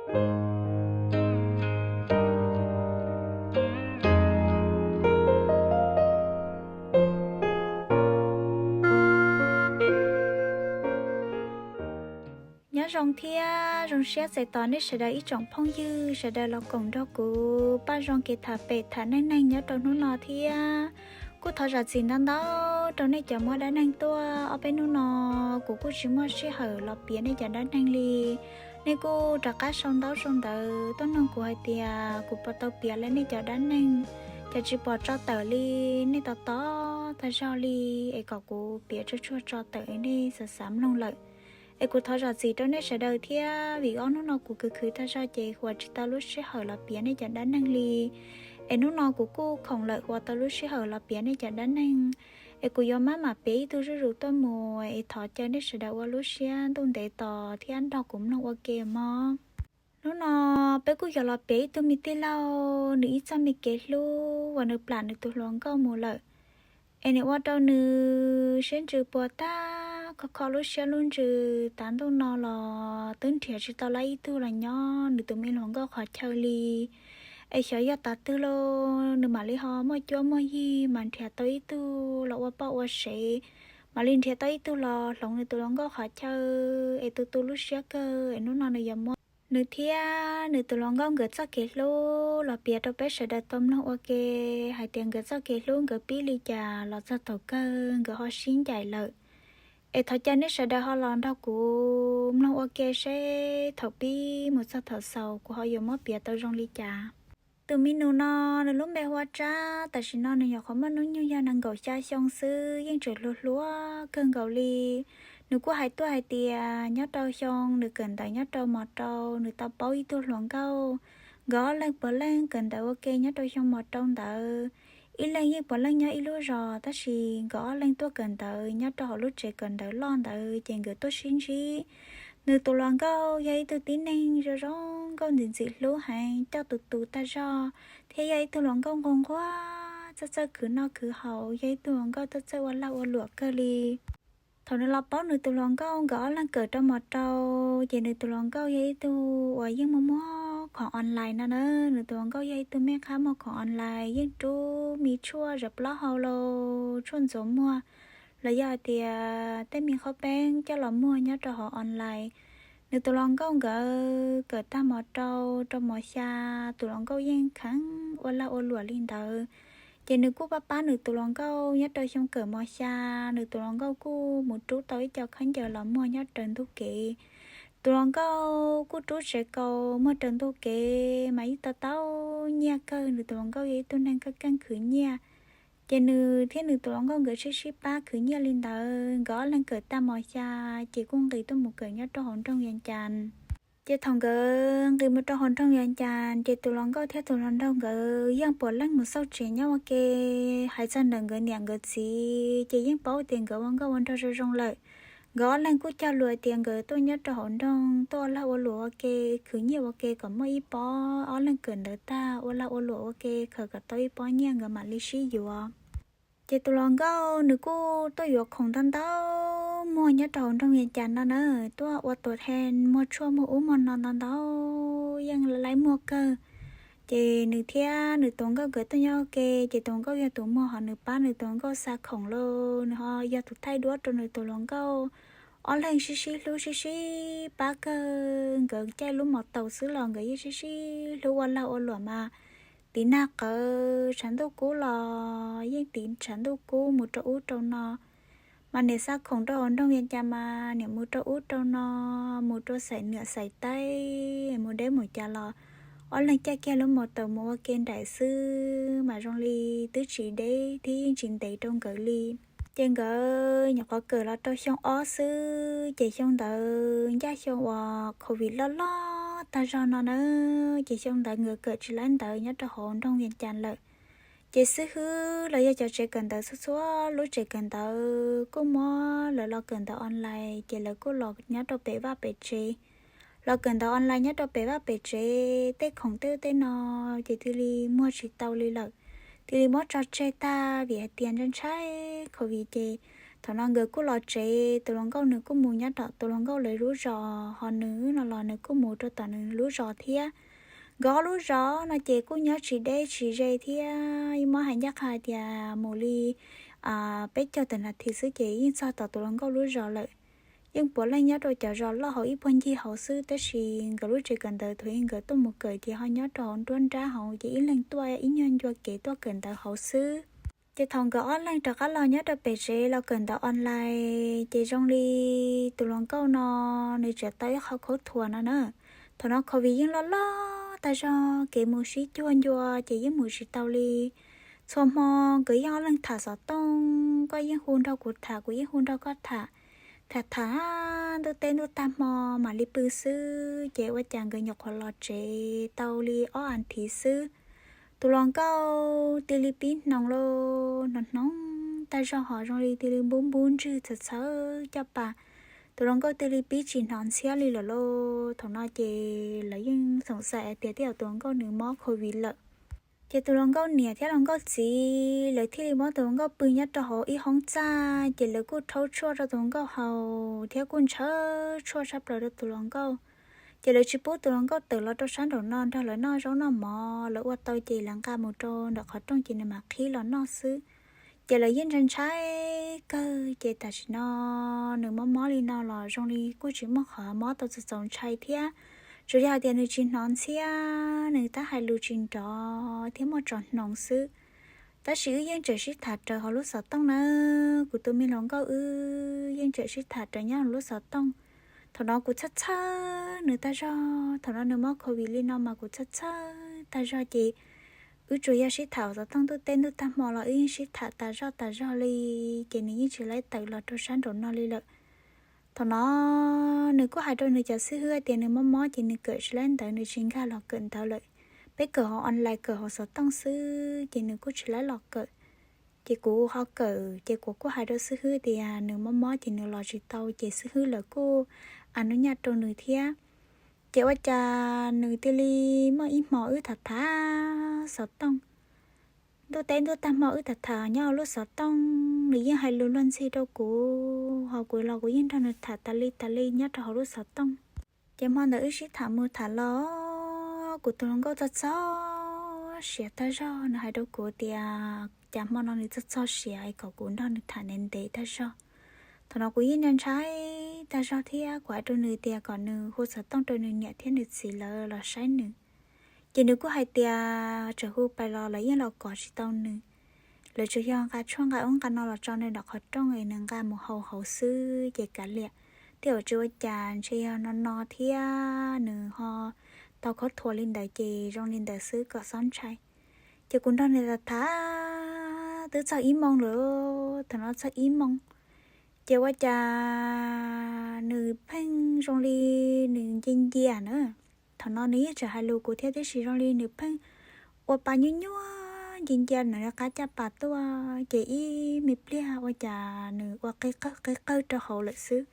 Nyob zoo thiab zoo siab txais tos nej sawv daws ib tsoom phooj ywg sawv daws los koom nrog kuv paj zoo kev tham pem tham neej neeg nyob rau hnub no thiab. Kuj thov zam txim ntau ntau rau nej cov muaj dab neeg tuaj, ob peb hnub no kuv kuj tsis muaj sij hawm los piav nej cov dab neeg li. Nej kuj rov qab sau ntaub sau ntawv tuaj nug kuv hais tias kuv puas tau piav li nej cov dab neeg, cas tsis pom tso tawm li, nej tos tos tag zog li, es kom kuv piav tsuag tsuag tso tawm es nej xav xav mloog lawm. Es kuv thov zam txim rau nej sawv daws thiab, vim ob hnub no kuv khwv khwv tag zog ces huas tsis tau lub sij hawm los piav nej cov dab neeg li. Es hnub no kuv kuj khoom lawm huas tau lub sij hawm los piav nej cov dab neeg. Es kuv yuav maj mam piav ib tug zuj zus tuaj mus, es thov caw nej sawv daws ua lub siab ntuj ntev tos thiab nrog kuv mloog ua ke mog. Hnub no peb kuj yuav los piav ib tug me tij laug, nws ib txoj me kev hlub uas nws plam nws tus hluas nkauj mus lawm, es nws ua rau nws siab ntsws puas tag, kho kho lub siab lub ntsws, tav ntuj no los twb nrhiav tsis tau lawm ib tug los nyob nws tus me hluas nkauj qhov chaw li. Es xyov yog tav twg los nws mam li ho muaj cuab muaj yig mas nrhiav tau ib tug los ua poj ua sev, mam li nrhiav tau ib tug los hloov nws tus hluas nkauj qhov chaw, es tu tu lub siab kawg, es hnub no nws yuav muab nws thiab nws tus hluas nkauj nkawd txoj kev hlub los piav rau peb sawv daws tau mloog ua ke, hais tias nkawd txoj kev hlub nkawd pib li cas los txog thaum kawg nkawd ho sib ncaim lawm. Es thov caw nej sawv daws ho los nrog kuv mloog ua ke seb thaum pib mus txog thaum xaus kuv ho yuav muab piav tau zoo li cas. Tus me nus no nws lub npe hu ua Tsab, tam sim no nws nyuam qhuav muaj hnub nyoog yog nees nkaum xya xyoo xwb, yeej tseem hluas hluas kawg nkaus li. Nws kuj hais tuaj hais tias nyob rau xyoo nws kawm ntawv nyob rau mos rau, nws tau paub ib tug hluas nkauj. Nkawd ob leeg puav leej kawm ntawv ua ke nyob rau xyoo mos rau ntawd. Ib leeg yeej puav leej nyob ib lub zos, tab sis nkawd ob leeg tuaj kawm ntawv nyob rau hauv lub tsev kawm ntawv loj ntawd ces nkawd tuaj sib ntsib. Nws tus hluas nkauj yog ib tug tib neeg zoo zoo nkauj ntxim ntxim hlub heev, coj tus tus tag zog, thiab yog ib tug hluas nkauj nquag nquag, txawj txawj khwv noj khwv haus, yog ib tug hluas nkauj txawj txawj ua lag ua luam kawg li. Thaum nws los paub nws tus hluas nkauj nkawd ob leeg kawm rau mos rau, ces nws tus hluas nkauj yog ib tug uas yeej muaj muag khoom online no na. Nws tus hluas nkauj yog ib tug me qhab muag khoom online, yeej rub me tshuaj zam plaub hau los tshuaj ntxuav muag, los yog hais tias tej me qhaub peeb coj los muag nyob rau hauv online. Nws tus hluas nkauj nkawd kawm tag mos rau rau mos xya, tus hluas nkauj yeej kheev ua lag ua luam li ntawd. Ces nws kuj pab pab nws tus hluas nkauj nyob rau xyoo kawm mos xya, nws tus hluas nkauj kuj mus rub tau ib co khaub ncaws los muag nyob raws ntug kev. Tus hluas nkauj kuj rub tsev kaus muag raws ntug kev mas yeej tau tau nyiaj kawg, nws tus hluas nkauj yog ib tug neeg keej keej khwv nyiaj. Ces nws thiab nws tus hluas nkauj nkawd sib sib pab khwv nyiaj li ntawd, nkawd ob leeg kawm tag mos xya ces kuj nqis tuaj mus kawm nyob rau hauv nroog Vias Cas. Ces thaum nkawd nqis mus rau hauv nroog Vias Cas ces tus hluas nkauj thiab tus hluas nraug nkawd yeej puav leej mus xauj tsev nyob ua ke. Hais txog ntawm nkawd niam nkawd txiv ces yeej paub tias nkawd ua nkauj ua nraug zoo zoo lawm. Nkawd ob leeg kuj cog lus tias nkawd tuaj nyob rau hauv nroog tuaj ua lag ua luam ua ke, khwv nyiaj ua ke kom muaj ib pob, ob leeg kawm ntawv tag ua lag ua luam ua ke khaws kom tau ib pob nyiaj nkawd mam li sib yuav. Ces tus hluas nkauj nws kuj tuaj yuav khoom ntau ntau muag nyob rau hauv nroog Vias Cas no na, tuaj ua tus thej muag tshuaj muag ub muag no ntau ntau, yeej laib muag kawg. Ces nws thiab nws tus hluas nkauj nkawd tuaj nyob ua ke, ces tus hluas nkauj yog tus muag, ho nws pab nws tus hluas nkauj xa khoom los nws ho yog tus thaij duab rau nws tus hluas nkauj. Ob leeg sib sib hlub sib sib pab kawg, nkawd caij lub mos taus xwb los nkawd yeej sib sib hlub ua lag ua luam mas tiv nag qawv tshav ntuj kub los yeej tiv tshav ntuj kub mus rau ub rau no. Mas niam xa khoom rau hauv nroog Vias Cas mas niam mus rau ub rau no, mus rau Xais Niam Xais Taib, mus deb mus cas los ob leeg caij kiag lub mos taus mus ua ke nraim xwb mas zoo li twb tsis deb thiab yeej tsis ntev rau nkawd li. Ces nkawd nyuam qhuav kawm los rau xyoo ob xwb, ces xyoo ntawd ncaj xyoo uas covid loj loj tag zog no na, ces xyoo ntawd nkawd kawm tsis laib ntawv nyob rau hauv nroog Vias Cas lawm. Ces xib hwb los yog cov tsev kawm ntawv txhua txhua lub tsev kawm ntawv kuj muab lawv los kawm ntawv online, ces lawv kuj los nyob rau pem vaj pem tsev. Los kawm ntawv online nyob rau pem vaj pem tsev, tej khoom tej ub tej no ces thiaj li muag tsis tau li lawm, thiaj li muab tso tseg tag vim hais tias ntshai ntshai covid ces Thaum no nkawd kuj los tsev, tus hluas nkauj nws kuj mus nyob tom tus hluas nkauj lawv lub zos, ho nws no los nws kuj mus rau tom nws lub zos thiab. Nkawd ob lub zos no ces kuj nyob tsis deb tsis ze thiab, yeej muab hais ncaj qha tias mus li peb caug tawm nas this xwb ces yeej txog tom tus hluas nkauj lub zos lawm. Yeej puav leej nyob rau cov zos loj hauv ib puag ncig hauv xwb, tab sis nkawd lub tsev kawm ntawv thaum ub nkawd tuaj mus kawm ces ho nyob rau hauv nruab nrab hauv, ces ib leeg tuaj ib nyuag ncua kev tuaj kawm ntawv hauv xwb. Ces thaum nkawd ob leeg rov qab los nyob rau pem tsev los kawm ntawv online, ces zoo li tus hluas nkauj no nws tseem tau ib qho khaub thuas no na. Thaum no covid yeej loj loj tag zog, kev mus sib cuag ncua ces yeej mus tsis tau li. Txhua hmo nkawd yeej ob leeg tham xov tooj, koj yeej hu nrog kuv tham, kuv yeej hu nrog koj tham. Tham tham ntuj teb ntuj tag hmo mam li pw xwb, ces ua cas nkawd nyuam qhuav los tsev tau li ob as thiv xwb, tus hluas nkauj cia li pib hnoos lauj, hnoos hnoos tag zog ho zoo li cia li npub npub ntswg txhawv txhawv caj pas. Tus hluas nkauj cia li pib tsis hnov ntxhiab li lawm lauj. Thaum no ces lawv yeej xoom xaim hais tias tej zaum tus hluas nkauj nws mob covid lawm. Ces tus hluas nkauj niam thiab hluas nkauj txiv lawv thiaj li muab tus hluas nkauj pw nyob rau hauv ib hoob txaj, ces lawv kuj rhaub tshuaj rau tus hluas nkauj haus thiab kuj ntshaw tshuaj tshaj plaws rau tus hluas nkauj. Ces lawv tsis pub tus hluas nkauj tawm los rau sab nraum no nrog lawv noj zaub noj mov, lawv ua tau ces lawv nqa mus rau nram qhov rooj ces nws mam qhib los noj xwb. Ces lawv yeej ntshai ntshai kawg, ces tam sim no nws mob mob li no los zoo li kuj tsis muaj qhov mob tau txaus txaus ntshai thiab. Tsuas yog hais tias nws tsis hnov ntxhiab, nws tab hais lus tsis nrov thiab muaj tsos hnoos xwb. Tab sis wb yeej tseem sib tham raws hauv lub xov tooj na, kuv tus me hluas nkauj wb yeej tseem sib tham raws nyob hauv lub xov tooj. Thaum no kuv txhawj txhawj nws tag zog, thaum no nws mob covid li no mas kuv txhawj txhawj tag zog ces wb tsuas yog sib tham hauv xov tooj ntuj teb ntuj tag hmo los wb yeej sib tham tas zog tas zog li, ces nws yeej tsis laib tawm los rau sab nraum no li lawm. Thaum no nws kuj hais rau nws cov xib hwb tias nws mob mob ces nws kawm tsis laib ntawv, nws tsis nkag los kawm ntawv lawm. Peb kawm hauv online, kawm hauv xov tooj xwb ces nws kuj tsis laib los kawm. Ces kuv ho kawm, ces kuv kuj hais rau xib hwb tias nws mob mob ces nws los tsis tau, ces xib hwb lawv kuj a nub nyaj rau nws thiab. Ces ua cas nws cia li muaj ib hmo wb tham tham xov tooj, ntuj teb ntuj tag hmo wb tham tham nyob hauv lub xov tooj, nws yeej hais lus luag ntxhi rau kuv, ho kuv los kuv yeej nrog nws tham tas li tas li nyob rau hauv lub xov tooj. Ces hmo ntawd wb sib tham mus tham los, kuv tus hluas nkauj txog txog siav tag zog, nws hais rau kuv tias cas hmo no nws txog txog siav es kom kuv nrog nws tham ntev ntev tag zog. Thaum no kuv yeej ntshai ntshai tag zog thiab kuv hais rau nws tias kom nws hu xov tooj rau nws niam thiab nws txiv lawv los saib nws. Ces nws kuj hais tias txawm hu pais los lawv yeej los kov tsis tau nws. Lawv tsuas yog nqa tshuaj nqa ub nqa no los tso nws nram qhov rooj es nws nqa mus haus hauv xwb ces kav liam. Tej zaum tsis ua cas, ntshe yog no no thiab nws ho tau khaub thuas li ntawd ces zoo li ntawd xwb kom xob ntshai. Ces kuv nrog nws tham tham twb txog ib moos lawm, thaum no txog ib moos ces ua cas nws pheej zoo li nws nce ncia na. Thaum no nws yeej tseem hais lus kuv thiab tiam sis zoo li nws pheej ua pa nyuaj nyuaj nce ncia nws qab caj pas tuaj, ces ib me pliag ua cas nws ua qig qawg qig qawg rau hauv lawm xwb.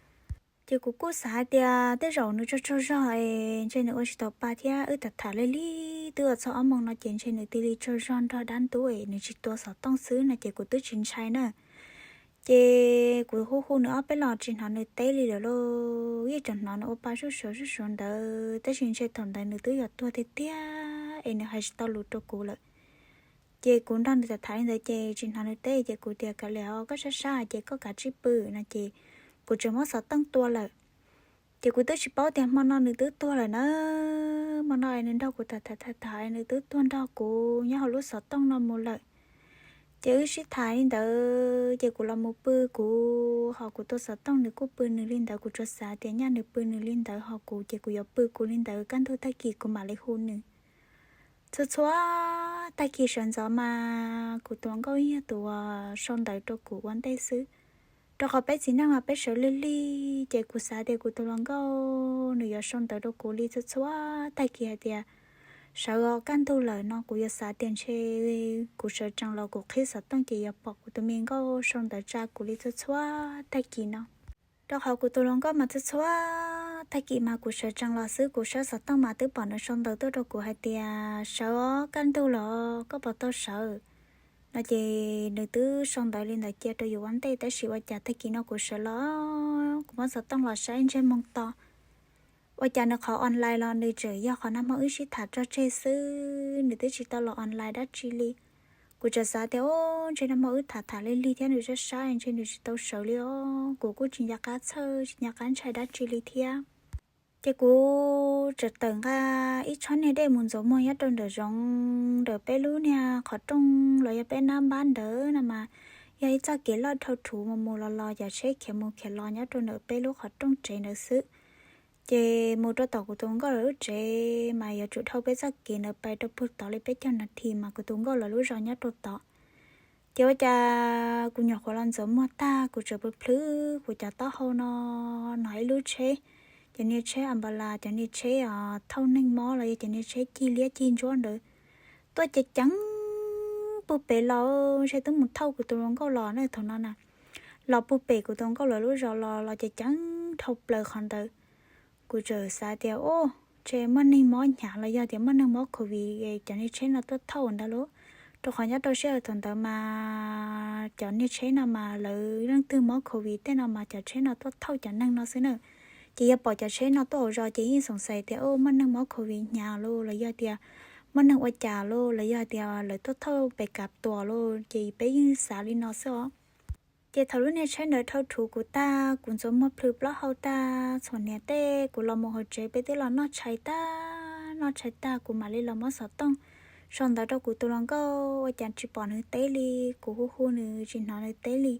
Ces kuv kuj xav hais tias tej zaum nws tsaug tsaug zog es ntshe nws ua tsis tau pa thiab wb tham tham li li twb ua txog ob moos no ces ntshe nws cia li tsaug zog nrog dab ntub es nws tsis tua xov tooj xwb no ces kuv twb tsis ntshai na. Ces kuv hu hu nws ob peb los tsis hnov nws teb li lawm lauj, yeej tseem hnov nws ua pa zuj suav zuj suav ntawd, tab sis ntshe thaum ntawd nws twb yuav tuag tiag tiag es nws hais tsis tau lus rau kuv lawm. Ces kuv nrog nws tham tham li ntawd ces tsis hnov nws teb ces kuv tias kav liam os, koj sab sab ces koj kav tsij pw no ces kuv tseem muab xov tooj tua lawm. Ces kuv twb tsis paub tias hmo no nws twb tuag lawm na. Hmo no es nws nrog kuv tham tham tham tham es nws twb tuag nrog kuv nyob hauv lub xov tooj no mus lawm. Ces wb sib tham li ntawd ces kuv los mus pw kuv, ho kuv tua xov tooj nws kuj pw nws li ntawd, kuv tsuas xav tias nyaj nws pw nws li ntawd ho kuv ces kuv yuav pw kuv li ntawd, kaj ntug tag kis kuv mam li hu nws. Txhua txhua tag kis sawv ntxov mas kuv tus hluas nkauj yog tus uas sau ntawv rau kuv ua ntej xwb. Rau qhov peb txiv neej mas peb sawv lig lig, ces kuv xav tias kuv tus hluas nkauj nws yuav sau ntawv rau kuv li txhua txhua tag kis hais tias sawv os, kaj ntug lawm no, kuv yuav xav tias ntshe kuv sawv tsees los kuv qhib xov tooj ces yuav pom kuv tus me nkauj sau ntawv tsa kuv li txhua txhua tag kis no. Rau qhov kuv tus hluas nkauj mas txhua txhua tag kis mas kuv sawv tsees los xwb kuv saib xov tooj mas twb pom nws sau ntawv tuaj rau kuv hais tias sawv os, kaj ntug lawm, koj puas tau sawv? no ces nws twb sau ntawv li ntawd cia rau yus ua ntej, tab sis ua cas tag kis no kuv sawv los, kuv muab xov tooj los saib ntsej muag to, ua cas nws qhov online los nws tseem yog qhov nag hmo wb sib tham tso tseg xwb, nws twb tsis tau los online dab tsi li. Kuv tseem xav tias, o, ntshe nag hmo wb tham tham li lig thiab nws sab sab ntshe nws tsis tau sawv li os, kuv kuj tsis nco qab txhawj tsis nco qab ntshai dab tsi li thiab. Ces kuv tseem tawm nqa ib tsob niag dej mus ntxuav muag nyob rau nram zoov, nram peb lub niag qhov rooj los yog peb nab npab ntawd no mas yog ib txoj kev loj dhau rhuv mus mus los los, cov tsheb khiav mus khiav los nyob rau nram peb lub qhov rooj tsev ntawd xwb. Ces mus rau tom kuv tus hluas nkauj lawv lub tsev mas yuav tsum dhau peb txoj kev ntawd pais rau puag tod li peb caug nas this mas kuv tus hluas nkauj lawv lub zos nyob rau tod. Ces ua cas kuv nyuam qhuav los ntxuav muag tag kuv tseem plhws plhws kuv cov taub hau no, hnov ib lub tsheb, cov niag tsheb ambulance, cov niag tsheb thauj neeg mob los yog cov niag tsheb cig liab cig ntsuab ntawd tuaj ceev ceev puag pem los, ntshe twb mus thauj kuv tus hluas nkauj los na thaum no na. Los puag pem kuv tus hluas nkauj lawv lub zos los, los ceev ceev dhau plaws qhov ntawd. Kuv tseem xav tias, o, ntshe muaj neeg mob hnyav los yog tias muaj neeg mob covid cov niag tsheb no tuaj thauj ntawd lauj, rau qhov nyob rau sij hawm thaum ntawd mas cov niag tsheb no mas lawv leej twg mob covid tej no mas cov tsheb no tuaj thauj cov neeg no xwb na. Ces yog pom cov tsheb no tuaj hauv zos ces yeej xoom xais tias, o, muaj neeg mob covid hnyav lauj, los yog tias muaj neeg ua cas lauj, los yog tias lawv tuaj thauj pes kav tuas lauj, ces peb yeej xav li no xwb os. Ces thaum lub niag tsheb ntawd dhau rhuv kuv tag, kuv ntxuav muag plhws plaub hau tag, txhuam hniav tej, kuv los mus hauv tsev, peb twb los noj tshais tag, noj tshais tag kuv mam li los muab xov tooj sau ntawv rau kuv tus hluas nkauj, ua cas tsis pom nws teb li, kuv hu hu nws tsis hnov nws teb li.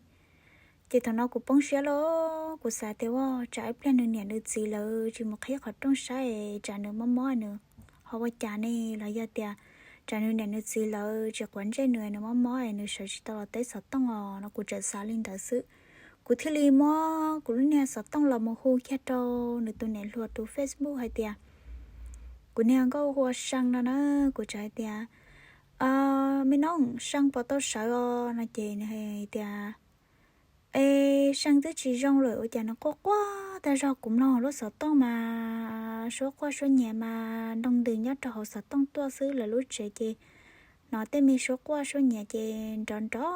Ces thaum no kuv poob siab lauj, kuv xav tias, ua, tsam ib pliag nws niam nws txiv lawv tsis mus qhib qhov rooj saib, tsam nws mob mob nws ho ua cas ne, los yog tias tsam nws niam nws txiv lawv tsis quav ntsej nws, nws mob mob nws sawv tsis tau los teb xov tooj os no, kuv tseem xav li ntawd xwb. Kuv thiaj li muab kuv lub niag xov tooj los mus hu kiag rau nws tus niam hluas tus Facebook hais tias, kuv niag nkauj hu ua See no na, kuv tseem hais tias, me nus, See puas tau sawv os no, ces nws hais tias, es See twb tsis zoo lawm, ua cas nws quaj quaj tag zog, kuv mloog lub xov tooj mas suab quaj suab nyiav mas nroo ntws nyob rau hauv xov tooj tuaj xwb, lawv lub tsev ces hnov tej me suab quaj suab nyiav ces nrov nrov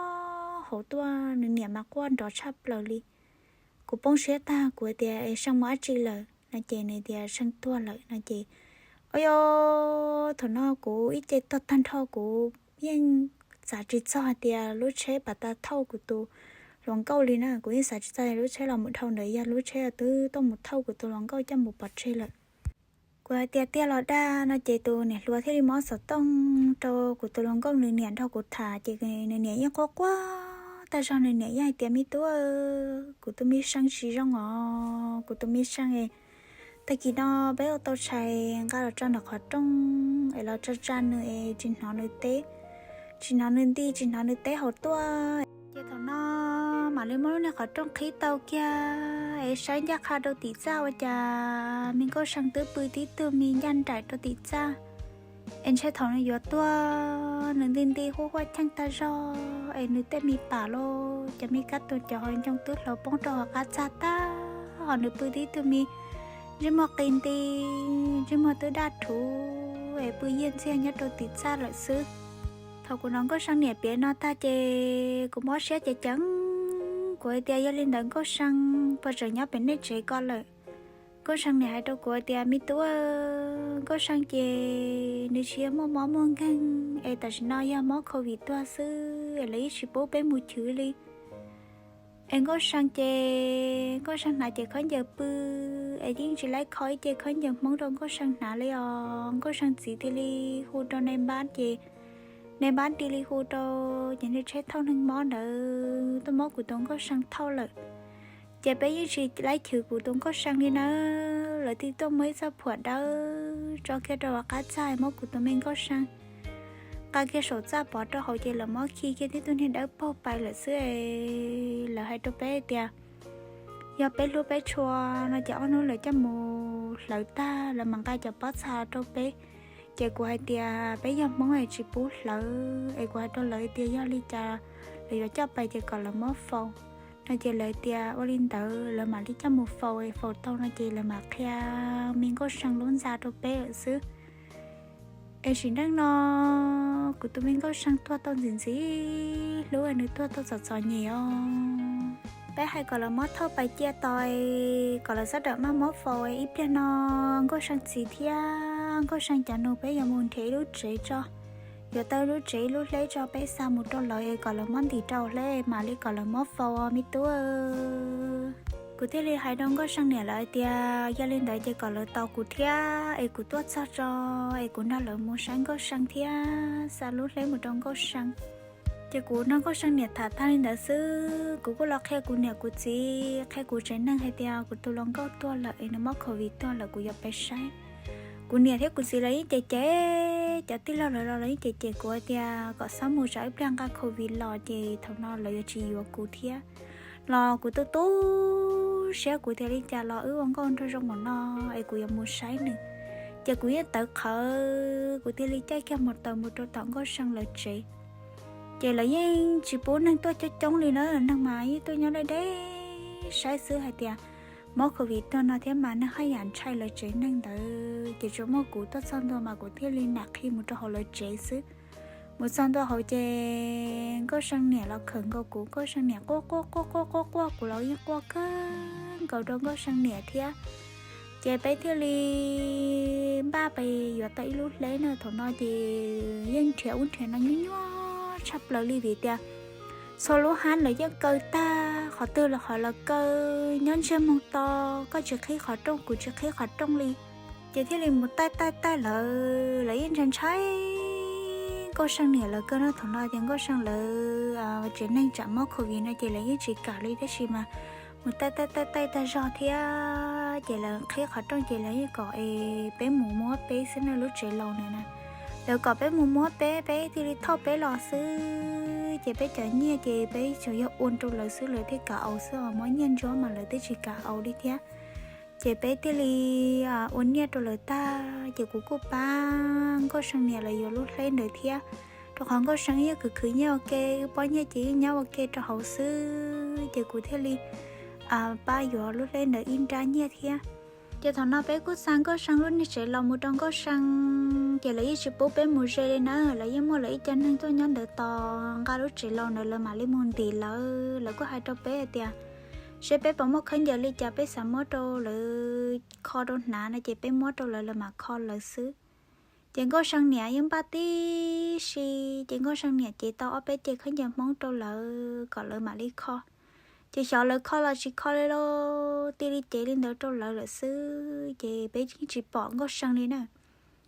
hauv tuaj, nws niam mas quaj nrov tshaj plaws li. Kuv poob siab tag kuv tias, es See mus dab tsi lawm no, ces nws tias See tuag lawm no ces, o, yog thaum no kuv ib ce tuag tag nrho, kuv yeej xav tsis txog hais tias lub tsheb pas tas thauj kuv tus hluas nkauj li na, kuv yeej xav tsis txog lub tsheb los mus dhau ntawd yog lub tsheb twb tuaj mus thauj kuv tus hluas nkauj coj mus pov tseg lawm. Kuv hais tias tiag los dag no ces tus niam hluas thiaj li muab xov tooj rau kuv tus hluas nkauj nws niam nrog kuv tham, ces nws niam yeej quaj quaj tag zog, nws niam yeej hais tias, me tub, kuv tus me See tsis zoo os, kuv tus me See, tag kis no peb ua tau tshais nqa los tso ntawm qhov rooj es los tsa tsa nws es tsis hnov nws teb, tsis hnov nws nti, tsis hnov nws teb hauv tuaj. Ces thaum no mam li muab lub niag qhov rooj qhib tau kiag es saib ncaj qha rau tim txaj ua cas me nkauj See twb pw tib tug me ncaj nraim rau tim txaj. Es ntshe thaum nws yuav tuag nws nti nti huaj huaj cheej tag zog es nws tej me pam los cov me kab tus cov hauv ncoo twb hlauv poob rau hauv qab txaj tag, ho nws pw tib tug me ntsej muag qi nti, ntsej muag twb daj rhuv es pw yiag ntxiag nyob rau tim txaj lawm xwb. Thaum kuv hnov Nkauj See niam piav no tag ces kuv mob siab ceev ceev, kuv hais tias yog li ntawd Nkauj See puas tseem nyob pem nej tsev ko lawm? Nkauj See niam hais rau kuv hais tias, me tub, Nkauj See ces nws tsis yog muaj mob muaj nkeeg es tam sim no yog mob covid tuag xwb es lawv yeej tsis pub peb mus chwv li. Es Nkauj See ces Nkauj See hnav cev khaub ncaws pw es yeej tsis laib kho ib ce khaub ncaws Hmoob rau Nkauj See hnav li os. Nkauj See txiv cia li hu rau nai npab ces nai npab cia li hu rau ces niag tsheb thauj neeg mob ntawd tuaj muab kuv tus Nkauj See thauj lawm. Ces peb yeej tsis laib chwv kuv tus Nkauj See li nawb, lawv thiaj tuaj muab ib txoj phuam dawb tso kiag rau hauv qab txaj muab kuv tus me Nkauj See nqa kiag saum txaj pov rau hauv ces lawv muab khi kiag tib tug niag dawb paug pais lawm xwb. Lawv hais rau peb tias yog peb hlub peb tshua no ces ob hnub lawv coj mus hlawv tag lawv mam nqa cov pob txha rau peb. Ces kuv hais tias peb yog Hmoob es tsis pub hlawv es kuv hais rau lawv tias yog li cas lawv yuav coj pais ces kom lawv muab faus no ces lawv tias ua li ntawd lawv mam li coj mus faus es faus tau no ces lawv mam qhia me Nkauj See lub ntxa rau peb lawm xwb. Es sim neej no Kuv tus me Nkauj See tuag tau ntxim ntxim hlub, nws tuag tau txom txom nyem os. Peb hais kom lawv muab thauj pais cia tos, kom lawv sawv daws maj muab faus ib pliag no. Nkauj See txiv thiab Nkauj See cov nus peb yuav mus nrhiav ib lub tsev tso, yuav tau lub tsev ib lub hleb tso peb xa mus rau lawv es kom lawv muab ntim rau hleb mam li kom lawv muab faus me tub. Kuv thiaj li hais rau Nkauj See niam lawv hais tias yog li ntawd ces kom lawv tos kuv thiab es kuv tuaj txog tso es kuv nrog lawv mus saib Nkauj See thiab xa lub hleb mus rau Nkauj See. Ces kuv nrog Nkauj See niam tham tag li ntawd xwb, kuv kuj los qhia kuv niam kuv txiv, qhia kuv tsev neeg hais tias kuv tus hluas nkauj tuag lawm es nws mob covid tuag lawm, kuv yuav pais saib. Kuv niam thiab kuv txiv lawv yeej cem cem, cov tij laug lawv los lawv yeej cem cem kuv hais tias kom txhob mus tsam ib pliag nqa covid los ces thaum no lawv yuav tsis yuav kuv thiab. Los kuv tu tu siab, kuv tias li cas los wb ua nkauj nraug zoo npaum no es kuv yuav mus saib nws. Ces kuv yeej tawv qhawv, kuv thiaj li caij kiag mus taws mus rau tom Nkauj See lawv tsev. Ces lawv yeej tsis pub neeg tuaj coob coob li na, neeg mas yeej tuaj nyob deb deb saib xwb hais tias mob covid tuag no thiab mas neeg haj yam ntshai lawv tsev neeg ntawd. Ces tsuas muaj kuv tuaj txog ntua mas kuv thiaj li nam qhi mus rau hauv lawv tsev xwb. Mus txog ntua hauv ces Nkauj See niam los khawm nkaus kuv, Nkauj See niam quaj quaj quaj quaj quaj quaj, kuv los yeej quaj kawg nkaus rau Nkauj See niam thiab. Ces peb thiaj li npaj pais yuav tau ib lub hleb na. Thaum no ces yeej nrhiav ub nrhiav no nyuaj nyuaj tshaj plaws li vim tias txhua lub hab lawv yeej kaw tag, qhov twg los qhov lawv kaw, nyob ntsiag moog to, koj tsis qhib qhov rooj kuv tsis qhib qhov rooj li. Ces thiaj li mus taij taij taij lawv, lawv yeej ntshai ntshai Nkauj See niam lawv kawg no. Thaum no ces Nkauj See lawv tsev neeg tsam mob covid no ces lawv yeej tsis kam li tab sis mas mus taij taij taij taij tag zog thiab ces lawv qhib qhov rooj ces lawv yeej kom es peb mus muab peb xwb na, lub tsev laus na na. Lawv kom peb mus muab peb, peb thiaj li thauj peb los xwb. Ces peb cov nyiaj ces peb tsuas yog ua rau lawv xwb, lawv thiaj kam au xwb os, muab nyiaj ntsuab mas lawv twb tsis kam au li thiab. Ces peb thiaj li ua nyiaj rau lawv tag ces kuv kuj pab Nkauj See niam lawv yuav lub hleb ntawd thiab, rau qhov Nkauj See yeej khwv khwv nyiaj ua ke, wb pob nyiaj ces yeej nyob ua ke rau hauv xwb ces kuv thiaj li pab yuav lub hleb ntawd ib nrab nyiaj thiab. Ces thaum no peb kuj xa Nkauj See lub niag tsev laus mus rau Nkauj See, ces lawv yeej tsis pub peb mus ze li na, lawv yeej muaj lawv ib co neeg tuaj nyob ntawd tos nqa lub tsev laus ntawd lawv mam li mus ntim lawv. Lawv kuj hais rau peb hais tias seb peb puas muaj khaub ncaws li cas peb xav muab rau lawv kho rau hnav no ces peb muab rau lawv lawv mam kho lawv xwb. Ces Nkauj See niam yeej npaj tib si, ces Nkauj See niam cev tau ob peb ce khaub ncaws Hmoob rau lawv kom lawv mam li kho. Ces xyov lawv kho los tsis kho li lauj, thiaj li cev li ntawd rau lawv lawm xwb ces peb yeej tsis pom Nkauj See li na.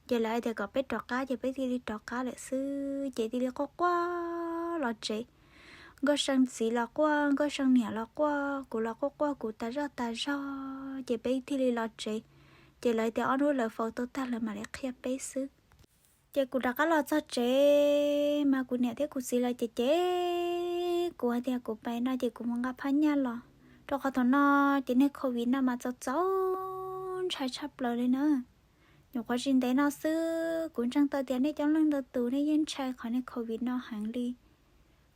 Ces lawv hais tias kom peb rov qab ces peb thiaj li rov qab lawm xwb ces thiaj li quaj quaj los tsev. Nkauj See txiv los quaj, Nkauj See niam los quaj, kuv los quaj quaj kuv tas zoj tas zog ces peb thiaj li los tsev. Ces lawv tias ob hnub lawv faus tau tag lawv mam li qhia peb xwb. Ces kuv rov qab los txog tsev mas kuv niam thiab kuv txiv lawv ces cem kuv hais tias kuv pais no ces kuv mus nqa phab nyaj los, rau qhov thaum no ces niag covid no mas txaus txaus ntshai tshaj plaws li na. Nyuam qhuav tsis ntev no xwb kuv ntseeg tau tias nej coob leej ntau tus nej yeej ntshai qhov niag covid no heev li.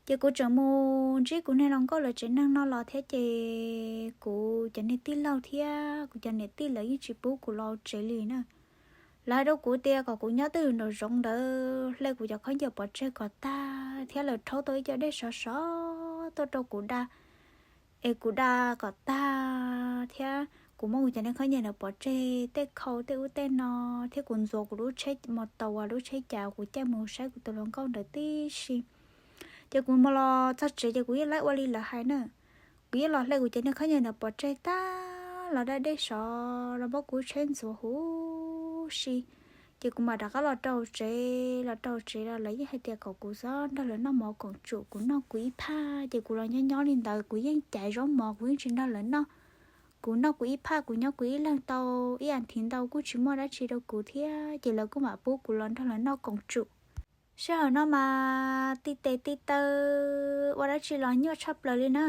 Ces kuv tseem mus ntsib kuv niag hluas nkauj lawv tsev neeg no los thiab ces kuv cov niag tij laug thiab kuv cov niam tij lawv yeej tsis pub kuv los tsev li na. Lawv hais rau kuv tias kom kuv nyob twj ywm nraum zoov ntawd hle kuv cov khaub ncaws pov tseg kom tag thiab lawv rhaub tau ib co dej sov sov tuaj rau kuv da es kuv da kom tag thiab kuv muab kuv cov niag khaub ncaws ntawd pov tseg tej khau tej ub tej no thiab kuv ntxuav kuv lub tsheb mos taus uas lub tsheb cas kuv caij mus saib kuv tus hluas nkauj ntawd tib si. Ces kuv mus los txog tsev ces kuv yeej laib ua li lawv hais na. Kuv yeej los hle kuv cov niag khaub ncaws ntawd pov tseg tag los da dej sov los muab kuv tsheb ntxuav huv si. Ces kuv mam rov qab los rau tsev, los rau tsev los lawv yeej hais tias kom kuv txhob nrog lawv noj mov koom tsum, kuv noj kuv ib phaj. Ces kuv los nyob nyob li ntawd kuv yeej caiv zaub mov kuv yeej tsis nrog lawv noj. Kuv noj kuv ib phaj kuv nyob kuv ib leeg tau ib as thiv ntau kuj tsis muaj dab tsi rau kuv thiab ces lawv kuj mam pub kuv los nrog lawv noj koom tsum. Sij hawm no mas tij tes tij taw ua dab tsi los nyuaj tshaj plaws li na.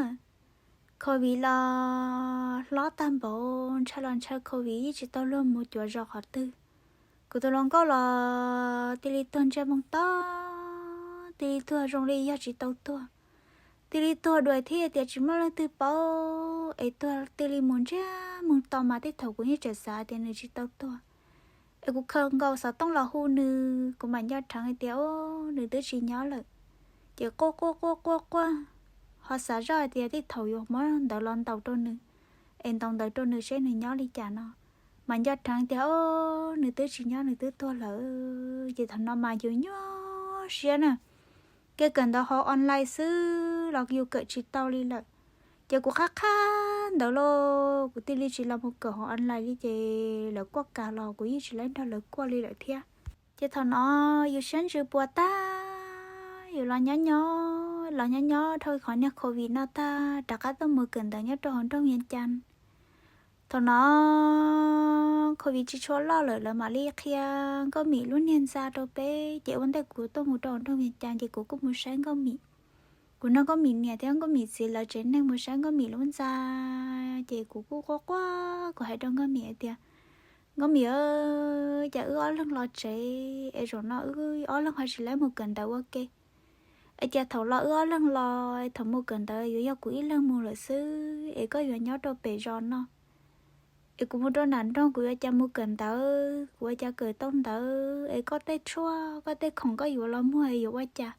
Covid los hlob tag npaum, ntshaw los ntshaw covid yeej tsis tau luag mus cuav zos qhov twg. Kuv tus hluas nkauj los cia li tuag ntsiag moog to, cia li tuag zoo li yog tsis tau tuag, cia li tuag dua thiab tias tsis muaj leej twg paub es tuag cia li mus ntsiag moog to mas tej thaum kuv yeej tseem xav tias nws tsis tau tuag. Es kuv khaws nkaus xov tooj los hu nws, kuv mam nco dheev hais tias o, nws twb tsis nyob lawm. Ces quaj quaj quaj quaj quaj, ho xav zoj hais tias tej thaum yuav muab ntawv los ntaus rau nws, es ntaus ntawv rau nws seb nws nyob li cas no. Mas nco dheev tias o, nws twb tsis nyob, nws twb tuag lawm. Ces thaum no mas yus nyuaj siab na, kev kawm ntawv hauv online xwb los yus kawm tsis tau li lawm. Ces kuv qhab qhab ntawv los kuv thiaj li tsis los mus kawm hauv online li, ces lawv kuaj kas los kuv yeej tsis laib nrog lawv kuaj li lawm thiab. Ces thaum no yus siab ntsws puas tag, yus los nyob nyob los nyob nyob dhau qhov niag covid no tag rov qab tuaj mus kawm ntawv nyob rau hauv nroog Vias Cas. Thaum no covid tsis tshua loj lawm, lawv mam li qhia Nkauj Mim lub niag ntxa rau peb, ces ua ntej kuv tuaj mus rau hauv nroog Vias Cas ces kuv kuj mus saib Nkauj Mim. Kuv nrog Nkauj Mim niam thiab Nkauj Mim txiv lawv tsev neeg mus saib Nkauj Mim lub ntxa, ces kuv kuj quaj quaj, kuv hais rau Nkauj Mim hais tias, Nkauj Mim, cas wb ob leeg los tsev es zaum no wb ob leeg ho tsis laib mus kawm ntawv ua ke. Es cas thaum los wb ob leeg los, thaum mus kawm ntawv yuav yog kuv ib leeg mus lawm xwb, es koj yuav nyob rau pem zos no. Es kuv mus rau nram nroog kuv yuav cas mus kawm ntawv, kuv ua cas kawm tau ntawv, es koj tej tshuaj koj tej khoom koj yuav los muag es yuav ua cas.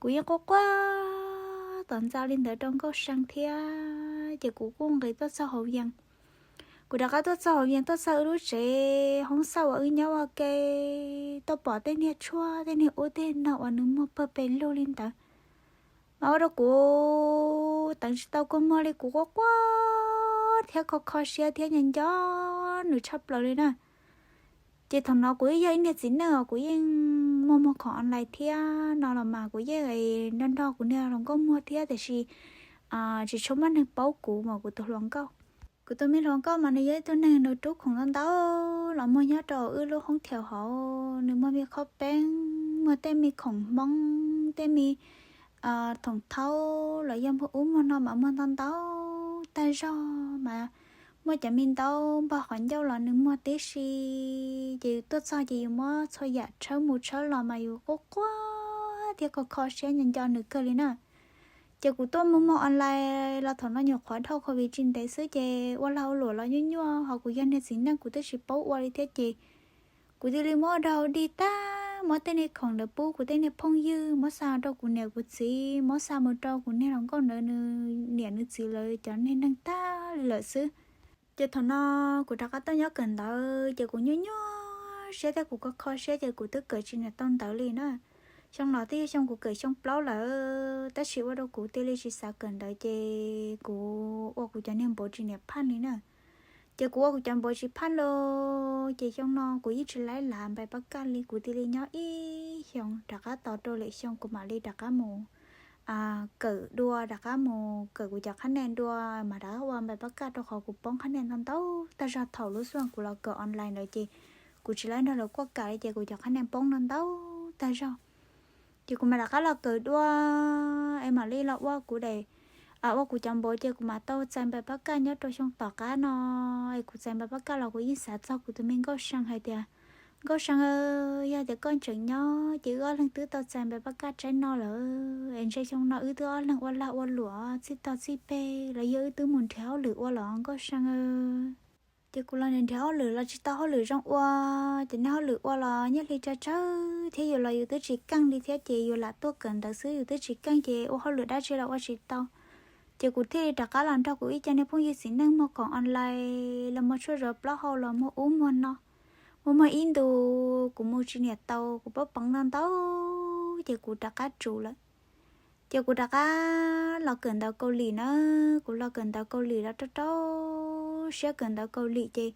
Kuv yeej quaj quaj tom ntxa li ntawd rau Nkauj See thiab, ces kuv kuj nqis tuaj txog hauv Vias. Kuv rov qab tuaj txog hauv Vias, tuaj txog wb lub tsev hoob xauj uas wb nyob ua ke, tuaj pom tej niag tshuaj tej niag ub tej no uas nws muag pawg pes lug li ntawd, mas ua rau kuv teev tsis tau kua muag li, kuv quaj quaj thiab kho kho siab thiab nco nco nws tshaj plaws li na. Ces thaum no kuv yog ib niag txiv neej uas kuv yeej muag muag khoom online thiab no los mas kuv yeej nrog nrog kuv niag hluas nkauj muag thiab, tiam sis tsis tshua muaj neeg paub kuv mas kuv tus hluas nkauj. Kuv tus me hluas nkauj mas nws yog ib tug neeg nws rub khoom ntau ntau los muag nyob rau wb lub hoob thiaus hauv, nws muag me qhob peeb, muag tej me khoom Hmoob, tej me thoom thaub los yog muag ub muag no mas muag ntau ntau tag zog mas muaj cov me ntaub npog qhov ncauj los nws muag tib si. Ces yus tuaj txog ces yus muab txhua yam tshawb mus tshawb los mas yus quaj quaj thiab kho kho siab nco nco nws kawg li na. Ces kuv tuaj muag muag online los thaum no nyuam qhuav dhau covid tsis ntev xwb ces ua lag ua luam los nyuaj nyuaj, ho kuv yog niag txiv neej kuv twb tsis paub ua li thiab ces kuv thiaj li muab ua dog dig tag, muab tej niag khoom ntawd pub kuv tej niag phooj ywg, muab xa rau kuv niam kuv txiv, muab xa mus rau kuv niag hluas nkauj ntawd nws niam nws txiv lawv cov niag neeg tag li lawm xwb. Ces thaum no kuv rov qab tuaj nyob kawm ntawv ces kuv nyuaj nyuaj siab thiab kuv kho kho siab ces kuv twb kawm tsis niam tau ntawv li na. Xyoo los twb yog xyoo kuv kawm xyoo plaub lawm, tab sis ua rau kuv thiaj li tsis xav kawm ntawv ces kuv ua kuv cov niag npaum tsis niam phaj li na. Ces kuv ua kuv cov npaum tsis phaj los ces xyoo no kuv yeej tsis laib lav npais pab kaj li, kuv thiaj li nyob ib xyoo rov qab tos rau lwm xyoo kuv mam li rov qab mus kawm dua, rov qab mus kawm kuv cov qhab nia dua, mas rov qab ua npais pab kaj rau qhov kuv poob qhab nia ntau ntau tag zog thaum lub xyoo kuv los kawm online ntawd ces kuv tsis laib nrog lawv kuaj kam li ces kuv cov qhab nia poob ntau ntau tag zog. Ces kuv mam rov qab los kawm dua es mam li los ua kuv daim, ua kuv cov npaum ces kuv mam tau txais npais pab kaj nyob rau xyoo tom qab no. Es kuv txais npais pab kaj los kuv yeej xav txog kuv tus me Nkauj See hais tias, Nkauj See, yog tias koj tseem nyob ces wb ob leeg twb tau txais npais pab kaj tsaib no lawm es ntshe xyoo no wb twb ob leeg ua lag ua luam txij tog txij peg los yog wb twb mus nrhiav hauj lwm ua los Nkauj See. Ces kuv los nrhiav hauj lwm los tsis tau hauj lwm zoo ua, ces nej hauj lwm ua los nyiaj hli tsawg tsawg thiab yus los yus twb tsis keej li thiab ces yus lam tuaj kawm ntawv xwb yus twb tsis keej ces ua hauj lwm dab tsi los ua tsis tau. Ces kuv thiaj li rov qab los nrog kuv ib co niag phooj ywg txiv neej muag khoom online los muag tshuaj zov plaub hau los muag ub muag no, muag muag ib ntus kuv mus tsis niam tau, kuv pab peev ntau ntau ces kuv rov qab tsum lawm. Ces kuv rov qab los kawm ntawv Kaus Lim na, kuv los kawm ntawv Kaus Lim los rau rau siab kawm ntawv Kaus Lim ces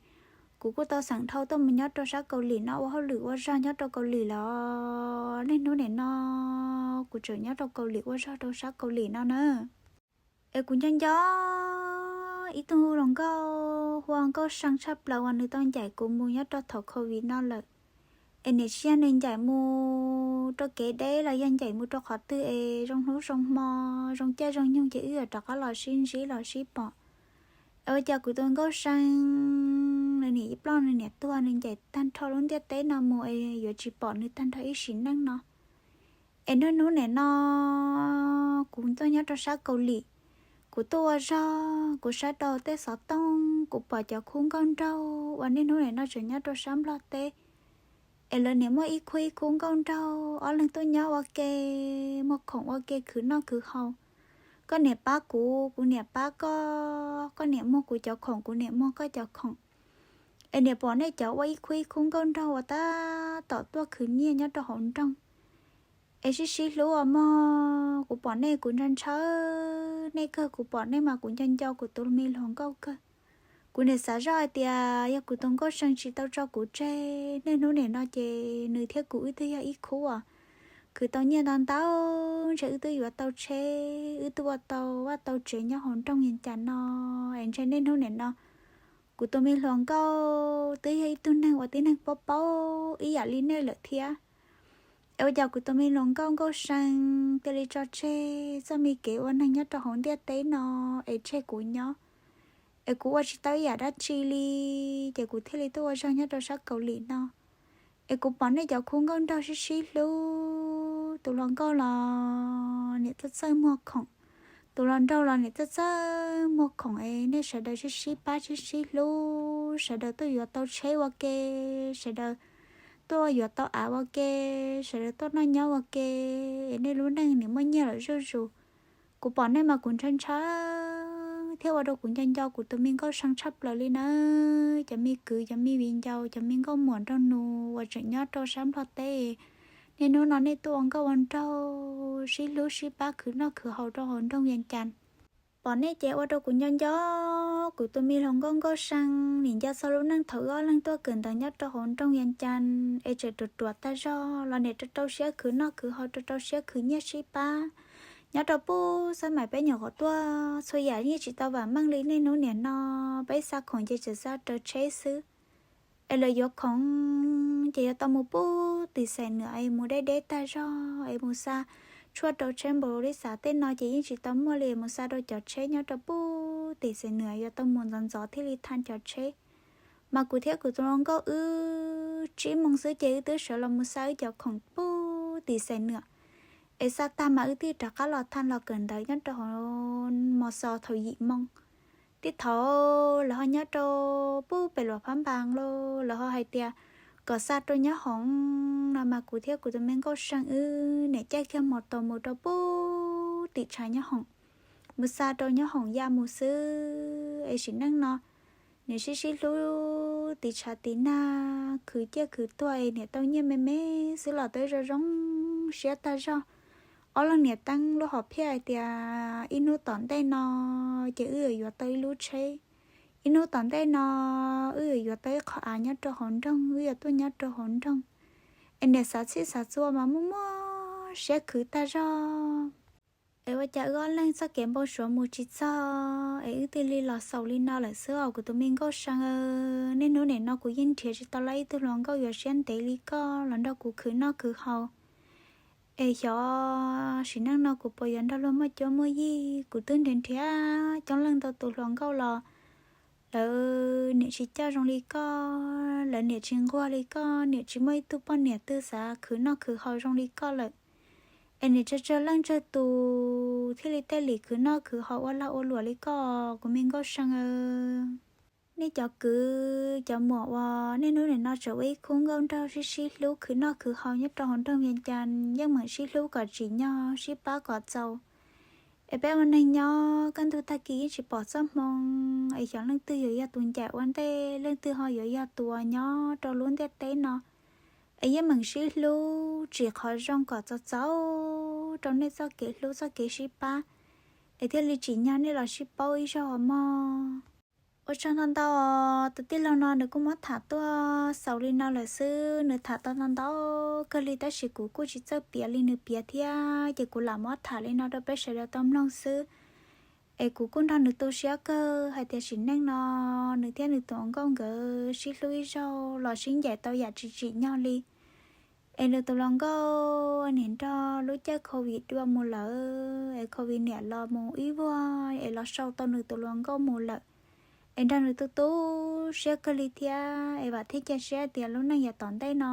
kuv kuj tau xeem dhau tuaj mus nyob rau sab Kaus Lim no ua hauj lwm ua zog nyob rau Kaus Lim los niaj hnub nim no kuv tseem nyob rau Kaus Lim ua zog rau sab Kaus Lim no na. Es kuv nco nco ib tug hluas nkauj hu ua Nkauj See tshaj plaws uas nws tau ncaim kuv mus nyob rau thaum covid no lawm. Es niam tsis yog nws ncaim mus rau kev deb los yog ncaim mus rau qhov twg es zoo hnub zoo hmo, zoo caij zoo nyoog ces wb yuav rov qab los sib ntsib los sib pom. Es ua cas kuv tus Nkauj See nws niam ib ploj nws niam tuag nws ncaim tag nrho lub ntiaj teb no mus es yuav tsis pom nws tag nrho ib sim neej no. Es niaj hnub nim no kuv tuaj nyob rau sab Kaus Lim, Kuv tuaj ua zog, kuv saib rau tej xov tooj, kuv pom cov khub nkauj nraug uas niaj hnub nim no tseem nyob rau sab Nplog teb, es lawv niam muaj ib khub ib khub nkauj nraug, ob leeg tuaj nyob ua ke, muag khoom ua ke khwv noj khwv haus. Koj niam pab kuv, kuv niam pab koj, koj niam muag kuv cov khoom, kuv niam muag koj cov khoom. Es niam pom nej cov ua ib khub ib khub nkauj nraug uas tab tom tuaj khwv nyiaj nyob rau hauv nroog, es sib sib hlub os mog. Kuv pom nej kuv ntshaw ntshaw nej kawg, kuv pom nej mas kuv nco nco kuv tus me hluas nkauj kawg. Kuv niam xav zoj hais tias yog kuv tus nkauj See tsis tau tso kuv tseg, niaj hnub nim no ces nws thiab kuv wb twb yog ib khub os. Khwv tau nyiaj ntau ntau, ntshe wb twb yuav tau tsheb, wb twb ua tau vaj tau tsev nyob hauv nroog Vias Cas no, es ntshe niaj hnub nim no kuv tus me hluas nkauj twb yog ib tug neeg uas tib neeg paub paub ib yam li nej lawm thiab. Es ua cas kuv tus me hluas nkauj Nkauj See thiaj li tso tseg txoj me kev ua neeg nyob rau hauv ntiaj teb no, es tseg kuv nyob, es kuv ua tsis tau ib yam dab tsi li, ces kuv thiaj li tuaj ua zog nyob rau sab Kaus Lim no. Es kuv pom nej cov khub nkauj nraug sib sib hlub, tus hluas nkauj los niam txawj txawj muag khoom, tus hluas nraug los niam txawj txawj muag khoom, es nej sawv daws sib sib pab sib sib hlub, sawv daws tuaj yuav tau tsheb ua ke, sawv daws tuaj yuav tau av ua ke, sawv daws tuaj noj nyob ua ke, es nej lub neej nim muaj nyiaj lawm zuj zus. Kuv pom nej mas kuv ntshaw ntshaw thiab ua rau kuv nco nco kuv tus me Nkauj See tshaj plaws li nawb. Cov me kwv, cov me viv ncaus, cov me nkauj muam nraug nus uas tseem nyob rau sab Nplog teb, niaj hnub no nej tuaj ua nkauj ua nraug, sib hlub sib pab khwv noj khwv haus rau hauv nroog Vias Cas. Pom nej ces ua rau kuv nco nco kuv tus me hluas nkauj Nkauj See, nim nco txog lub neej thaum wb ob leeg tuaj kawm ntawv nyob rau hauv nroog Vias Cas, es tseem ruam ruam tag zog los niam rau rau siab khwv noj khwv haus, rau rau siab khwv nyiaj sib pab. Nyob rau puag xab mais peb nyuam qhuav tuaj, txhua yam yeej tsis tau vam meej li niaj hnub nim no, peb xa khoom ces tseem xa raws tsheb xwb. Es lawv yuav khoom ces yuav tau mus puag tim Xais Nuam, es mus deb deb tag zog, es mus xa tshuaj rau tsheb npaum li xav tej no ces yeej tsis tau muaj li, mus xa rau cov tsheb nyob rau puag tim Xais Nuam, yuav tau mus ntxov ntxov thiaj li thaj cov tsheb. Mas kuv thiab kuv tus hluas nkauj wb tsib moos xwb ces wb twb sawv los mus xa wb cov khoom puag tim Xais Nuam, es xa tag mas wb thiaj rov qab los thaj los kawm ntawv nyob rau hauv mos xos thaum yim moo. Tib thaum lawv ho nyob rau puag pem Luam Phab Npas los lawv ho hais tias kom xa rau nyob hoov no, mas kuv thiab kuv tus me Nkauj See wb niam caij kiag mos taus mus rau puag tim tshav nyob hoom, mus xa rau nyob hoom ya mus xwb. Es sim neej no niam sib sib hlub tiv tshav tiv nag, khwv ciaj khwv tuag, es niam tau nyiaj me me xwb los twb zoo zoo siab tag zog. Ob leeg niam teeb lub hom phiaj hais tias ib hnub tom ntej no ces wb yuav yuav tau ib lub tsheb, ib hnub tom ntej no wb yuav yuav tau ib qho av nyob rau hauv nroog, wb yuav tuaj nyob rau hauv nroog. Es niam xav txhij xav txhua mas muaj muaj siab khwv tag zog. Es ua cas wb ob leeg txoj kev npau suav mus tsis txog, es wb thiaj li los xaus li no lawm xwb os kuv tus me Nkauj See. Niaj hnub nim no kuv yeej nrhiav tsis tau lawm ib tug hluas nkauj yuav siab ntev li koj los nrog kuv khwv noj khwv haus. Es xyov sim neej no kuv puas yuav nrog luag muaj cuab muaj yig, kuv twb nrhiav nrhiav coob leej ntau tus hluas nkauj los lawv niam tsis coj zoo li koj, lawv niam tsis nquag li koj, niam tsis muaj ib tug poj niam twg xav khwv noj khwv haus zoo li koj lawm. Es niam tsawg tsawg leej tsawg tus thiaj li tej lim khwv noj khwv haus ua lag ua luam li koj kuv me Nkauj See. Nej cov kwv cov muam uas niaj hnub nim no tseem ua ib khub nkauj nraug sib sib hlub khwv noj khwv haus nyob rau hauv nroog Vias Cas, yeej meem sib hlub kom tsim nyog sib pab kom txaus. Es peb ua neeg nyob kaj ntug tag kis yeej tsis pom txoj hmoo, es xyov leej twg yuav yog tus ncaim ua ntej, leej twg ho yuav yog tus uas nyob rau lub ntiaj teb no. Es yeej meem sib hlub tsim qhov zoo kom txaus txaus rau nej txoj kev hlub txoj kev sib pab, es thiaj li tsim nyog nej los sib paub ib zaug os mog. Ua tsaug ntau ntau, tus tij laug no nws kuj muab tham tuaj xaus li no lawm xwb, nws tham tau ntau ntau kawg li tab sis kuv kuj tsis txawj piav li nws piav thiab, ces kuv lam muab tham li no rau peb sawv daws tau mloog xwb. Es kuv kuj nrog nws tu siab kawg hais tias sim neej no nws thiab nws tus hluas nkauj nkawd sib hlub ib zaug los sib ncaim tau yam tsis tsim nyog li. Es nws tus hluas nkauj niam nrog lub caij covid dua mus lawm, es covid niam los mus ib vuag es los sau tau nws tus hluas nkauj mus lawm. Es nrog nws tu tu siab kawg li thiab, es vam thiab cia siab tias lub neej yav tom ntej no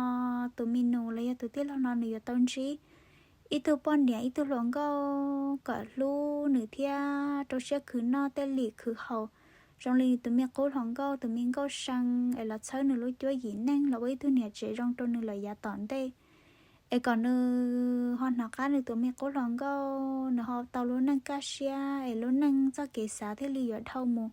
tus me nus los yog tus tij laug no nws yuav tau ntsib, ib tug poj niam ib tug hluas nkauj kom hlub nws thiab rau siab khwv noj tej lim khwv haus zoo li tus me qub hluas nkauj tus me nkauj see es los txhawb nws lub cuab yim neej los ua ib tug niam tsev zoo rau nws lawm yav tom ntej. Es kom nws ho hnov qab nws tus me qub hluas nkauj, nws ho tau lub neej kaj siab es lub neej txoj kev xav thiaj li yuav dhau mus,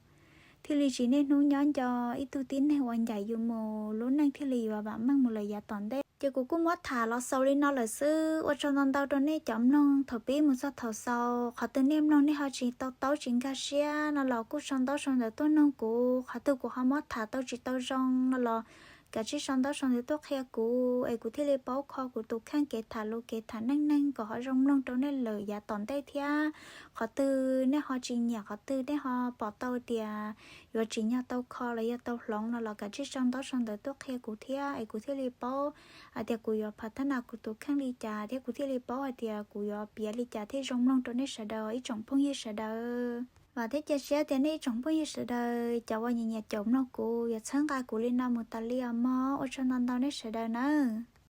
thiaj li tsis niaj hnub nyob nco ib tug tib neeg uas ncaim yus mus, lub neej thiaj li yuav vam meej mus lawm yav tom ntej. Ces kuv kuj muab tham los xaus li no lawm xwb, ua tsaug ntau ntau rau nej cov mloog thaum pib mus txog thaum xaus. Qhov twg nej mloog nej ho tsis tau taub tsis nkag siab no los kuj sau ntaub sau ntawv tuaj noog kuv, qhov twg kuv ho muab tham tau tsis tau zoo no los kav tsij sau ntaub sau ntawv tuaj qhia kuv es kuv thiaj li paub kho kuv tus kheej kev tham lus kev tham neej neeg kom ho zoo mloog rau nej lawm yav tom ntej thiab. Qhov twg nej ho tsis nyiam, qhov twg nej ho pom tau tias yuav tsim nyog tau kho los yog tau hloov no los kav tsij sau ntaub sau ntawv tuaj qhia kuv thiab es kuv thiaj li paub hais tias kuv yuav phav thab nas kuv tus kheej li cas thiab kuv thiaj li paub hais tias kuv yuav piav li cas thiaj zoo mloog rau nej sawv daws ib tsoom phooj ywg sawv daws. Vam thiab cia siab tias nej ib tsoom phooj ywg sawv daws cov uas nyiam nyiam caum mloog kuv yuav txhawb nqa kuv li no mus tas li os mog. Ua tsaug ntau ntau nej sawv daws nawb.